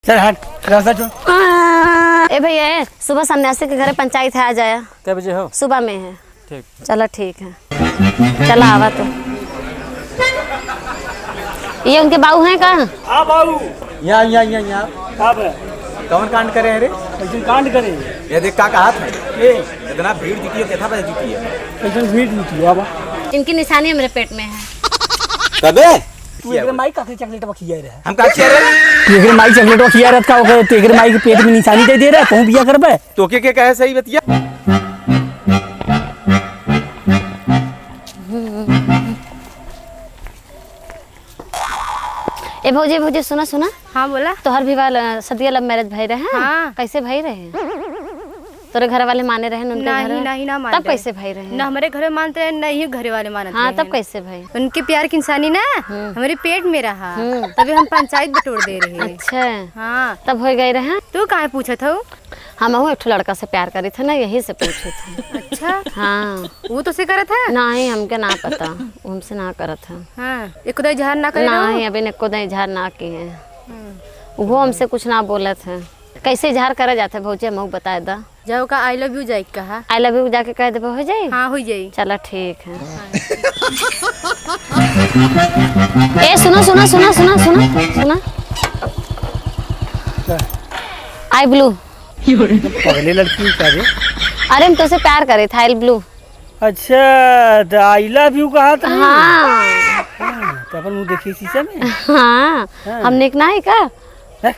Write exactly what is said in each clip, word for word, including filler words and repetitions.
चल हट, रास्ता छोड़। ए भैया, ए, सुबह सन्यासी के घरे पंचायत है, आ जाया। कै बजे हो? सुबह में है। ठीक। चला ठीक है, चला आवा तो। ये उनके बाऊ हैं का? हाँ बाऊ। यहाँ, यहाँ, यहाँ, यहाँ। का बे? कौन कांड करे हैं रे? कैसन कांड करे? ये देख का कहत है। ये? इतना भीड़ जुटी है, कितना बजे जुटी है? कैसन भीड़ जुटी है बाबा? इनकी निशानी हमरे पेट में है। कबे? तू एकरे माई का के चॉकलेट खिया रहे? हम का खिया रहे? तू एकरे माई चॉकलेट खिया रहे का ओके? तू एकरे माई के पेट में निशानी दे दे रहे, तू बिया करबे? तोके के कहे सही बतिया? ए भौजी, भौजी, सुना, सुना। हाँ, बोला। तोहर भी वाला सदिया love marriage भई रहे, हाँ। कैसे भई रहे? तोरे घर वाले माने रहे उनके नहीं, घर? नहीं, ना मानते तब रहे। कैसे भई रहे? ना हमरे घर में मानते रहे, ना ही घरे वाले मानते हाँ, रहे। तब कैसे भई? उनके प्यार की निशानी ना हम्म। हमरे पेट में रहा, हम्म। तभी हम पंचायत बटोर दे रहे। अच्छा। हाँ। तब हो गए रहे। तू काहे पूछत हो? हम एक ठो लड़का से प्यार करी थे ना, यही से पूछे थे। अच्छा। हाँ। वो तो से करत है? नहीं, हमके ना पता, वो हमसे ना करत है। हाँ, एको दाई इजहार ना करे ना? नहीं, अभी एको दाई इजहार ना किए हैं। हम्म। वो हमसे कुछ ना बोलत है। कैसे इजहार करा जाता है भौजी, हमहू बताए दा। जाओ का I love you जाए कहा। I love you जाके कह देबो, हो जाई? हाँ, हो जाई। चला ठीक है। ए, सुना, सुना, सुना। I blue। पगले लड़की का रे? अरे, हम तोसे प्यार करे था, I blue। अच्छा, तो I love you कहा था? हाँ। हाँ, तो अपन मुँह देखी शीशे में? हाँ, हाँ। हम निक ना है का? हैं?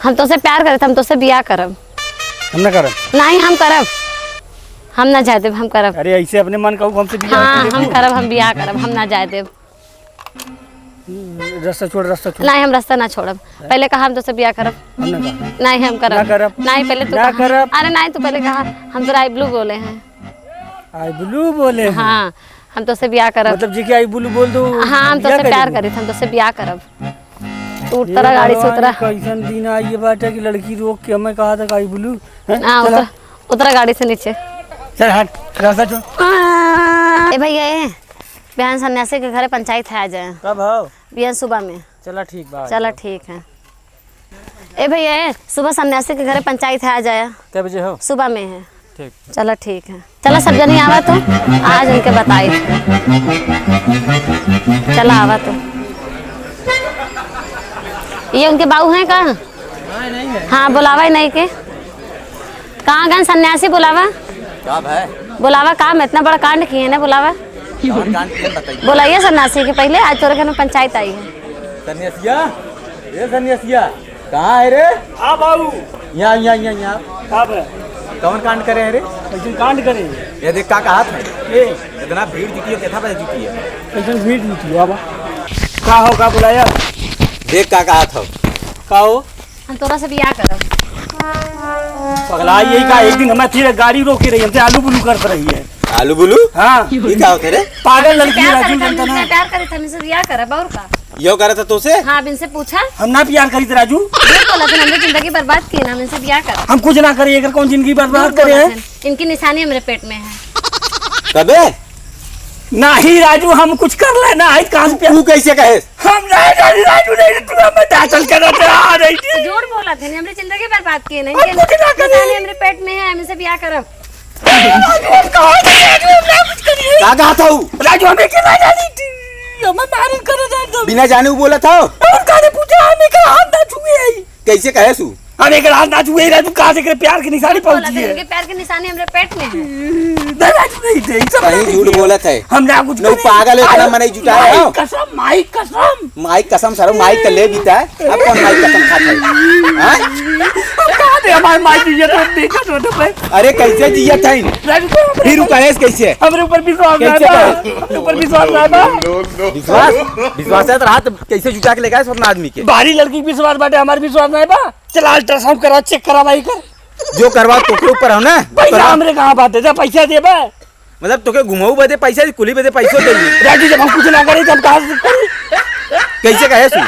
हम तोसे प्यार करत, हम तोसे बियाह करब। हम ना करब। नहीं, हम करब। हम ना जाए देब, हम करब। अरे, ऐसे अपने मन कहू, हमसे बियाह हाँ, करब। हम करब, हम बियाह करब, हम ना जाए देब। हम्म, रास्ता छोड़, रास्ता छोड़। नहीं, हम रास्ता ना छोड़ब। हैं? पहले कहा हम तोसे बियाह करब। हम ना करब। नहीं, हम करब। ना करब। नहीं, पहले तू ना कहा। करब। अरे नहीं, तू पहले कहा, हम तोरा I blue बोले हैं। I blue बोले हैं? हाँ, हम तोसे बियाह करब। मतलब, जे कि I blue बोल दो, हाँ, हम बियाह तोसे कर प्यार लेबो? करी, हम तोसे बियाह करब। तू उतरा हे गाड़ी से, भगवान, उतरा। कैसन दिन आई बाटे कि लड़की रोक के हमें कहा था I blue, हैं? हाँ, चला। उतरा, उतरा गाड़ी से नीचे। चल हट, रास्ता छोड़। ए भैया, ए, बिहान सन्यासी के घरे पंचायत है, आ जाए। कब हो? बिहान सुबह में। चला ठीक बा, आ चला जाओ। ठीक है। ए भैया, ए, सुबह सन्यासी के घरे पंचायत है, आ जाया। कै बजे हो? सुबह में है। ठीक। चला ठीक है, चला सब जनी आवा तो आज उनके बताई। चला आवा तो। ये उनके बाऊ हैं का? हाँ, नहीं है। हाँ, बुलावा ही नहीं के। कहाँ गन सन्यासी बुलावा? का भाई? बुलावा, काम इतना बड़ा कांड किए ना, बुलावा। कौन कांड किए बताइए। बुलाइए सन्यासी के पहले, आज तोरे घर में पंचायत आई है। सन्यासिया, ए सन्यासिया, कहाँ है रे? हाँ बाबू। यहाँ, यहाँ, यहाँ, यहाँ। का बे? कौन कांड करे हैं रे? कैसे कांड करे? ये देख का कहत है। ए। इतना भीड़ जुटी है, कितना बजे जुटी है? कैसे भीड़ जुटी है बाबा? का हो, का बुलाया? देख का कहत हो। का हो? हम तोरा से बियाह करब। पगला, यही का एक दिन हमें फिर गाड़ी रोक के रही, हमसे आलू बुलू करत रही है। आलू बुलू? हाँ। ये का होते रे? पागल लड़की है राजू, जानता ना। प्यार करे थे, हमसे बियाह करब, और का? यो करत है तोसे? हाँ, अब इनसे पूछा। हम ना प्यार करी थे राजू। झूठ बोला थे, हमरे जिंदगी बर्बाद किए ना, हम इनसे बियाह करब। हम कुछ ना करी, एकर कौन जिंदगी बर्बाद करे है? इनकी निशानी हमरे पेट में है। कबे? नाही राजू, हम कुछ कर लेना है, कहाँ से प्यार? तू कैसे कहे? हम नहीं, नहीं, राजू नहीं, तू हमें दाखिल कर रहा था, आ रही थी। झूठ बोला थे, हमरे जिंदगी बर्बाद किए नहीं। हम कुछ ना करे। निशानी हमरे पेट में है, हम इनसे बियाह करब। राजू, हम कहाँ से, राजू, हम ना कुछ करिए। का कहा था वो? राजू, हमें के ना जानी थी, हमें मालूम करो जान दो। बिना जाने वो बोला था? और काहे पूछा, हमें का हाथ ना छुए आई। कैसे कहे सु? हम एक हाथ ना छुए, राजू, कहाँ से करे प्यार की निशानी पहुंची है? प्यार की निशानी हमरे पेट में है। नहीं, राजू, नहीं थे, सब कहीं झूठ बोलत है। हम ना कुछ नहीं, करे। पागल है, इतना मनई जुटाया है। माई कसम, माई कसम। माई कसम, सर, माई का ले बीता है। अब कौन माई कसम खाता है? हाँ? अब कहाँ दे हमारे माई की इज्जत, हम देखा तो, तो भाई। अरे, कैसे जियत है? राजू, तो हमरे फिर ऊपर, कहेस कैसे? हमरे ऊपर विश्वास कैसे नहीं बा। कहे? हमरे ऊपर विश्वास नहीं बा। विश्वास, विश्वास है तो हाथ कैसे जुटा के लेगा इस वरना आदमी के? बाहरी लड़की विश्वास बाटे, हमारे विश्वास नहीं बा। चला अल्ट्रासाउंड करा, चेक करा भाई कर। जो करवा तोके ऊपर हो ना, पैसा करा। हमरे कहाँ बाटे, जा पैसा देबे। मतलब तोके घुमाऊ बदे पैसा, कुली बदे पैसो दे। राजू, जब हम कुछ ना करी, तो हम कहाँ से करी? कैसे कहे सु?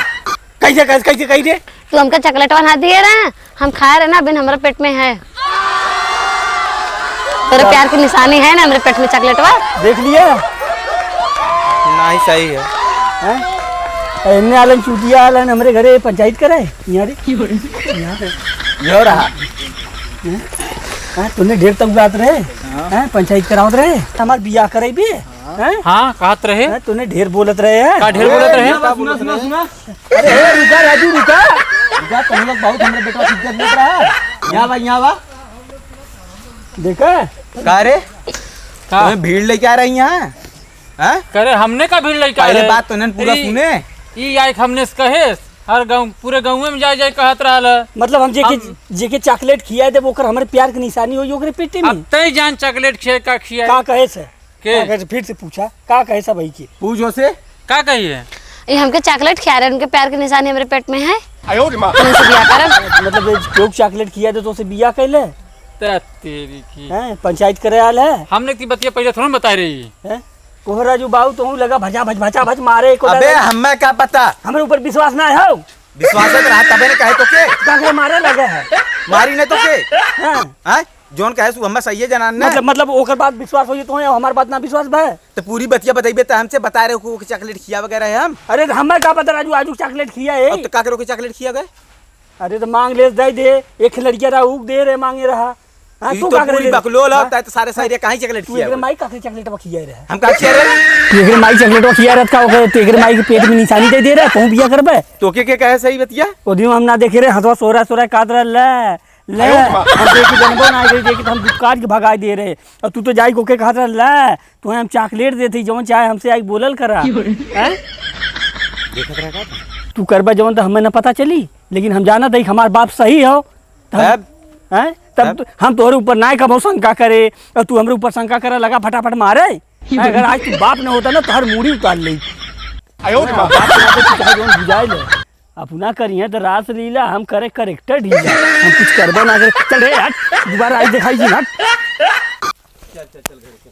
कैसे, कैसे, कैसे कही दे? तू हमका चॉकलेटवा ना दिए रहे, हम खाए रहे ना, अभी हमरा पेट में है। तोरे प्यार की निशानी है ना हमरे पेट में चॉकलेटवा। देख लिया? नहीं, सही है। हैं? एमने आलन, चूतिया आलन, हमरे घरे पंचायत करे। यहाँ रे। यहाँ रे। यो रहा। हैं? हाँ, तूने ढेर तक बात रहे। हाँ। हैं? पंचायत करावत रहे। हमार बियाह करे भी। हाँ। हैं? हाँ, कहत रहे। हैं? तूने ढेर बोलत रहे हैं। का ढेर बोलत रहे? सुना, सुना, सुना, सुना। अरे, ए, रुका राजू, रुका। रुका, तुम लोग बहुत हमरे बेटवा की इज्जत लेत रहा। यहाँ बा, यहाँ बा। देखा? का रे? का? तुम्हें भीड़ लेके आ रही हैं? हैं? करे, हमने का भीड़ लेके आ पहले रहे? बात तो इन्हन पूरा तेरी सुने। ई आइक हमने से कहे, हर गाँव, पूरे गाँव में जाए, जाए कहत रहल है। मतलब हम जेके, हम जेके चॉकलेट खियाए देब, ओकर हमरे प्यार के निशानी होई ओकरे पेटे में। अब तय जान चॉकलेट खियाए का खियाए। का कहे से? के? का कहे से? फिर से पूछा, का कहे से भाई के? पूछो से। का कही है? ये हमके चॉकलेट खिया रहे, उनके प्यार के निशानी हमरे पेट में है। आयो रे माँ। उनसे बियाह करब। मतलब ये लोग चॉकलेट खिया दे तो उसे बियाह कैले? तेरा तेरी की। हैं? पंचायत करे आल है? हमने ती बतिया पहले थोड़ा बताए रही। हैं? कोहरा जो बाऊ तो लगा भजा भज भजा भज मारे को अबे डाले। हमें का पता? हमरे ऊपर विश्वास ना है हो। विश्वास है तो रहा तबे ने कहे तो के? काहे मारे लगे है? मारी ने तो के? हाँ। हैं? जौन कहे सु हमें सही है जनान ने। मतलब, मतलब ओकर बात विश्वास होई तो है, हमार बात ना विश्वास बा? तो पूरी बतिया बताइबे तो हमसे बता रहे हो कि चॉकलेट खिया वगैरह है हम। अरे तो हमें का पता राजू, आजू चॉकलेट खिया है। अब तो का करो कि चॉकलेट खिया गए? अरे तो मांग ले, दे दे, एक लड़किया रहा, ऊ दे रहे, मांगे रहा। हाँ, ई तू तो का करे पूरी रे? बकलोल हाँ? होता है, तो सारे सारे कहाँ ही चॉकलेट तू खिया एकरे हुआ? माई का के चॉकलेट बा खिया रहे? हम का खिया रहे? तू एकरे माई चॉकलेट बा खिया रहत का ओकर? तू एकरे माई के पेट में निशानी दे दे रहे, तू बिया करबे? तो के, के कहे सही बतिया? ओ दिन हम ना देखे रहे, हथवा सोरा सोरा काट रहा, ले, ले। आयो माँ। हम देखे जनबो ना गई, देखे तो हम दुकान के भगाई दे रहे। और तू तो जाई को के कहत रहा, ले, तुम्हें हम चॉकलेट देते ही, जौन चाहे हमसे आई बोलल करा। हैं? देखत रहा का? तू करबा जौन तो हमें ना पता चली, लेकिन हम जानत हई हमार बाप सही हो। तब? हैं? तब तब? तो हम तोहरे ऊपर ना कबो शंका करे, और तू हमरे ऊपर शंका करे लगा फटाफट मारे। अगर आज तू बाप न होता ना, तोहर मूड़ी उतार ले। आयो रे बाप। बाप न होता, तू चाहे जौन बुझाए ले। अपना करिए तो रासलीला, हम करे करेक्टर ढीला। हम कुछ करबो ना करे। चल रे हट, दोबारा आई दिखाई जी हट। चल, चल, चल, घर चल।